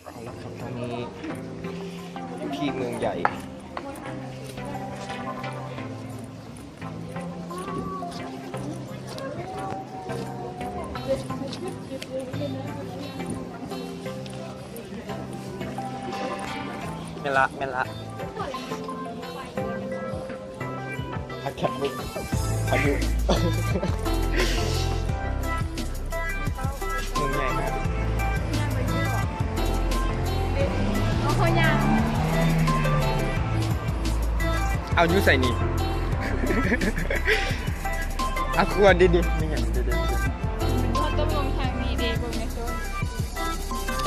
ເອົາລະຄັບ ຕອນນີ້ຢູ່ທີ່ເມືອງໃຫຍ່ ແມ່ນລະ ແມ່ນລະ. ອາແຄບບຸກ ອາຍຸ ເມືອງໃຫຍ່ມາກ. ເອົາ ຢູ່ໃສນີ້? ອາ ຄວນດີໆ ມີຫຍັງດີໆ? ເປັນຂໍ້ຕົກລົງທາງນີ້ເດ້ ເບິ່ງໃນໂຊນ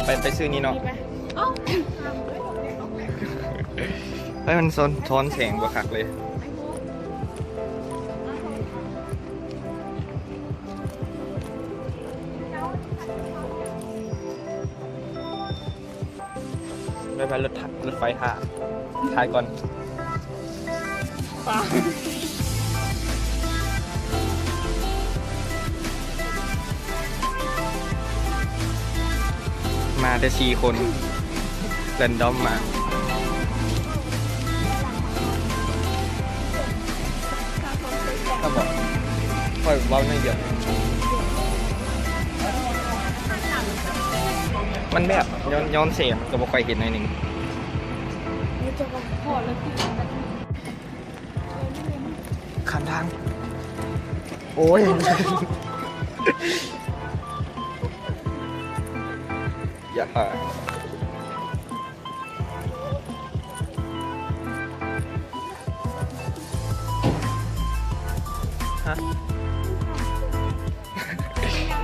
ໄປ ໄປຊື້ນີ້ເນາະ. ໄປ ມັນຊ້ອນ ຊ້ອນແສງບໍ່ຄັກເລີຍ. ໄປ ໄປ ລົດ ລົດໄຟຖ້າ ຖ່າຍກ່ອນ. ມາແຕ່ສີ່ຄົນ ແຣນດອມມາ. ກໍບອກ ຂ້ອຍເວົ້າໜ້ອຍດຽວ ມັນແບບຍ້ອນ ຍ້ອນແສງ ມັນກໍບໍ່ຄ່ອຍເຫັນໜ້ອຍໜຶ່ງ. ຂ້າມທາງ ໂອ້ຍ ຢ່າ ຮະ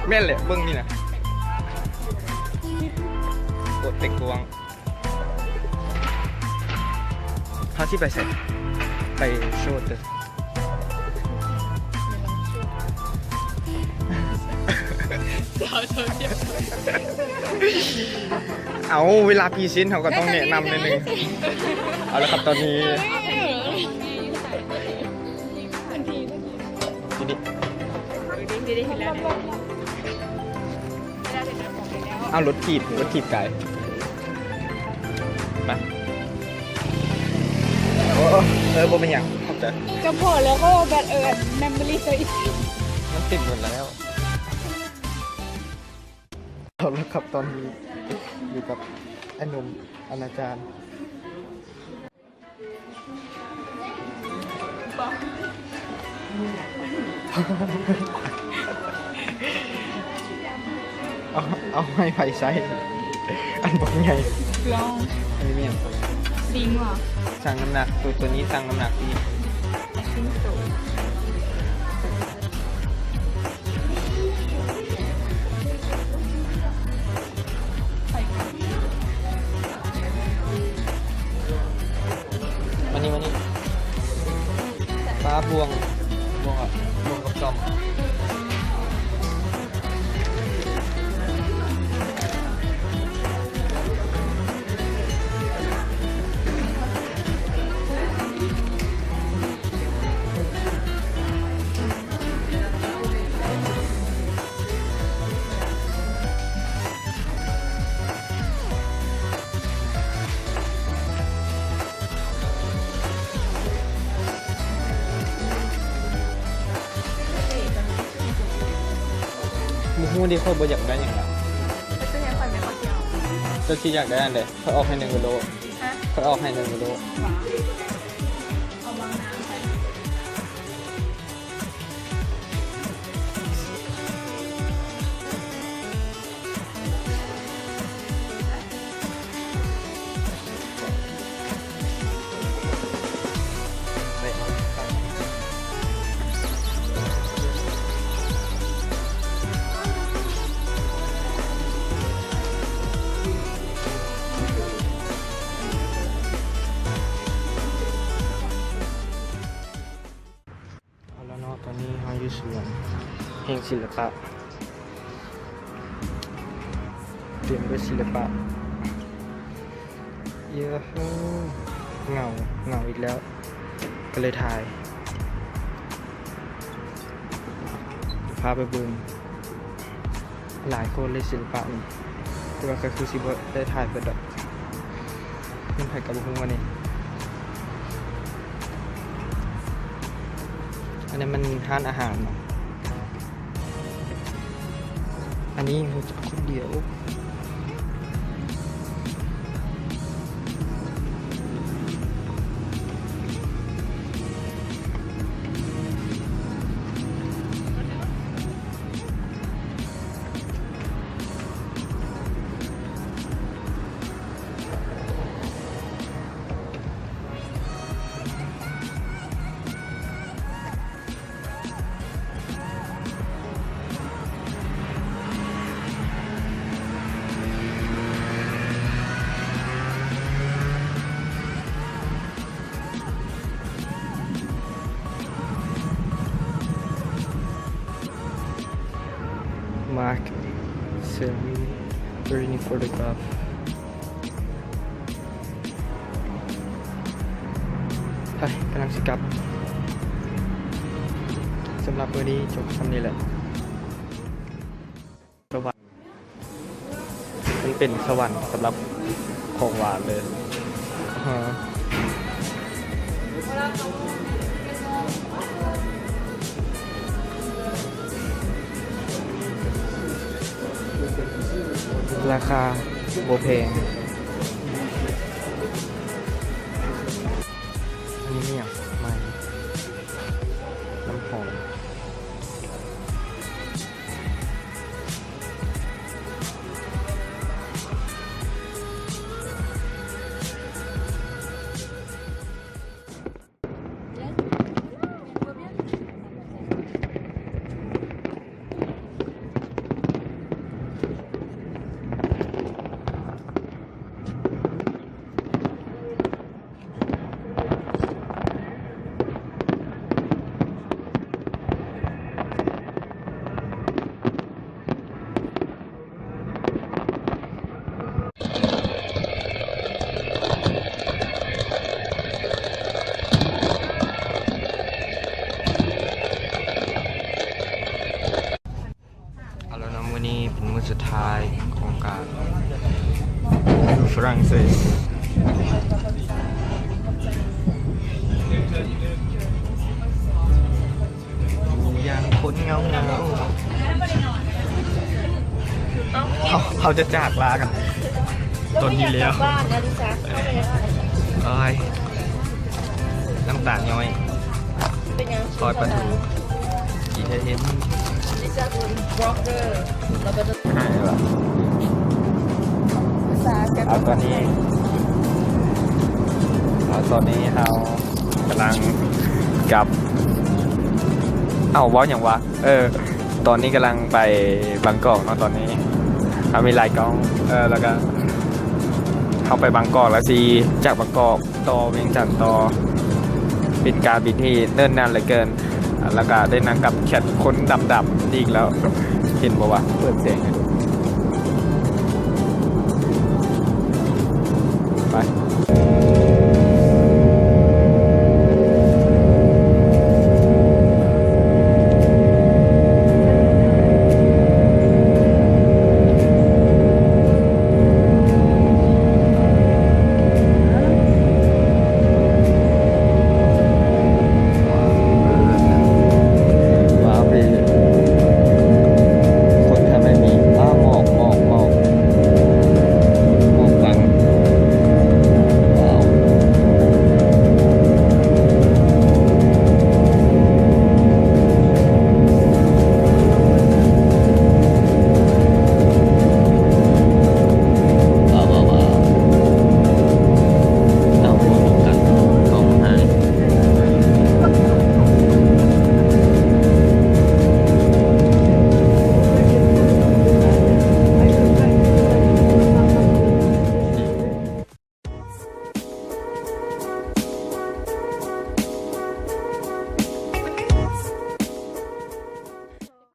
ແມ່ນແຫຼະ ເບິ່ງນີ້ນະ ໂຄດເຕັກກວ້າງ. ເຮົາຊິໄປໃສ? ໄປໂຊເຕີ. ເອົາ ເວລາພຣີເຊັນເຮົາກໍຕ້ອງແນະນຳໜ້ອຍໜຶ່ງ. ເອົາລະຄັບ ຕອນນີ້ ເອົາລົດຖີບ ລົດຖີບໄກ ໄປ. ໂອ້ ເອີ ບໍ່ເປັນຫຍັງ ຂອບໃຈ. ກໍພໍແລ້ວ ກໍແບບ ເອີ ແມມໂມຣີໂຊອີຊີ ມັນເຕັມໝົດແລ້ວ. ເອົາລະຄັບ ຕອນນີ້ຢູ່ກັບອ້າຍໜຸ່ມອະນາຈານ. ເອົາ ເອົາໄມ້ໃຜໃສ່ ອັນບັກໃຫຍ່. ລອງ ອັນນີ້ແມ່ນ ຊິງຫວາ? ຊັ່ງນ້ຳໜັກ ໂຕ ໂຕນີ້ຊັ່ງນ້ຳໜັກນີ້ ຊິງໂຕ. ມານີ້ ມານີ້ ປ້າ ບ່ວງ ບ່ວງ ບ່ວງກັບຈອມ. ບໍ່ຮູ້ເດ ຂ້ອຍບໍ່ຢາກໄດ້ຫຍັງລະ. ເຈົ້າຊິຢາກໄດ້ອັນໃດ? ຂ້ອຍອອກໃຫ້ໜຶ່ງຢູໂຣ. ຮະ? ຂ້ອຍອອກໃຫ້ໜຶ່ງຢູໂຣ. ເອົາລະເນາະ ຕອນນີ້ເຮົາຢູ່ສວນແຫ່ງສິລະປະ ເຕັມດ້ວຍສິລະປະ. ເອີ ເຫງົາ ເຫງົາອີກແລ້ວ ກໍເລີຍຖ່າຍ ພາໄປເບິ່ງ. ຫຼາຍຄົນເລີຍສິລະປະນີ້ ແຕ່ວ່າກໍຄືຊິບໍ່ໄດ້ຖ່າຍເບິດດອກ ແມ່ນໃຜກໍບໍ່ຮູ້ອັນນີ້. ອັນນີ້ມັນຮ້ານອາຫານເນາະ ອັນນີ້ຮູ້ຈັກຄົນດຽວ. ມາກ ເຊີນ ເວຣີ ນີ້ ໂຟໂຕກຣາຟ. ໄປ ກຳລັງຊິກັບ. ສຳລັບມື້ນີ້ຈົບສ່ຳນີ້ແຫຼະ. ມັນເປັນສະຫວັນສຳລັບຂອງຫວານເລີຍ. ລາຄາບໍ່ແພງ. ອັນນີ້ມີຫຍັງໃໝ່? ນ້ຳຫອມ. ເ ສຸດທ້າຍຂອງການຢູ່ຝຣັ່ງເສດ ຢູ່ຢ່າງຄົນເຫງົາໆ. ເຮົາ ເຮົາຈະຈາກລາກັນຕອນນີ້ແລ້ວ. ໂອ້ຍ ນ້ຳຕາຍ້ອຍ. ເປັນຫຍັງ? ຊອຍປາທູ ອີເທເອັມ ຫາຍແລ້ວ. ເອົາ ຕອນນີ້ ເອົາ ຕອນນີ້ເຮົາກຳລັງກັບ ເອົ້າ ເວົ້າຫຍັງວະ? ເອີ ຕອນນີ້ກຳລັງໄປບາງກອກເນາະ. ຕອນນີ້ເຮົາມີຫຼາຍກ້ອງ ເອີ ແລ້ວກະເຮົາໄປບາງກອກ ແລ້ວຊິຈາກບາງກອກຕໍ່ວຽງຈັນຕໍ່. ເປັນການບິນທີ່ເນີນນານເຫຼືອເກີນ ແລ້ວກະໄດ້ນັ່ງກັບແຄດຄົນດຳໆອີກແລ້ວ. ເຫັນບໍ່ວະ? ເປີດແສງໃຫ້ດູ ໄປ. ວ້າວ ພີ່ ຄົນແທບໄມ່ມີ. ອ້າວ ໝອກ ໝອກ ໝອກ ໝອກບັງ. ວ້າວ. ວ້າວ ວ້າວ ວ້າວ. ເອົາ ບໍ່ກັນ ກ້ອງຫາຍ.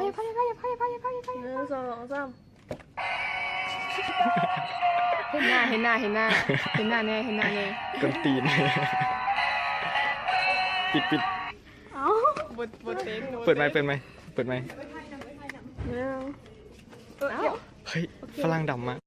ໜຶ່ງ ສອງ ສາມ. ເຫັນໜ້າ ເຫັນໜ້າ ເຫັນໜ້າ ເຫັນໜ້າແນ່ ເຫັນໜ້າແນ່. ກົນຕີນ. ປິດ ປິດ. ເອົ້າ ບໍ່ ບໍ່ເຕັນ. ເປີດໃໝ່ ເປີດໃໝ່ ເປີດໃໝ່. ໜຶ່ງ. ເອີ ເຮີ້ຍ ໂອເຄ ຝຣັ່ງດຳມາ.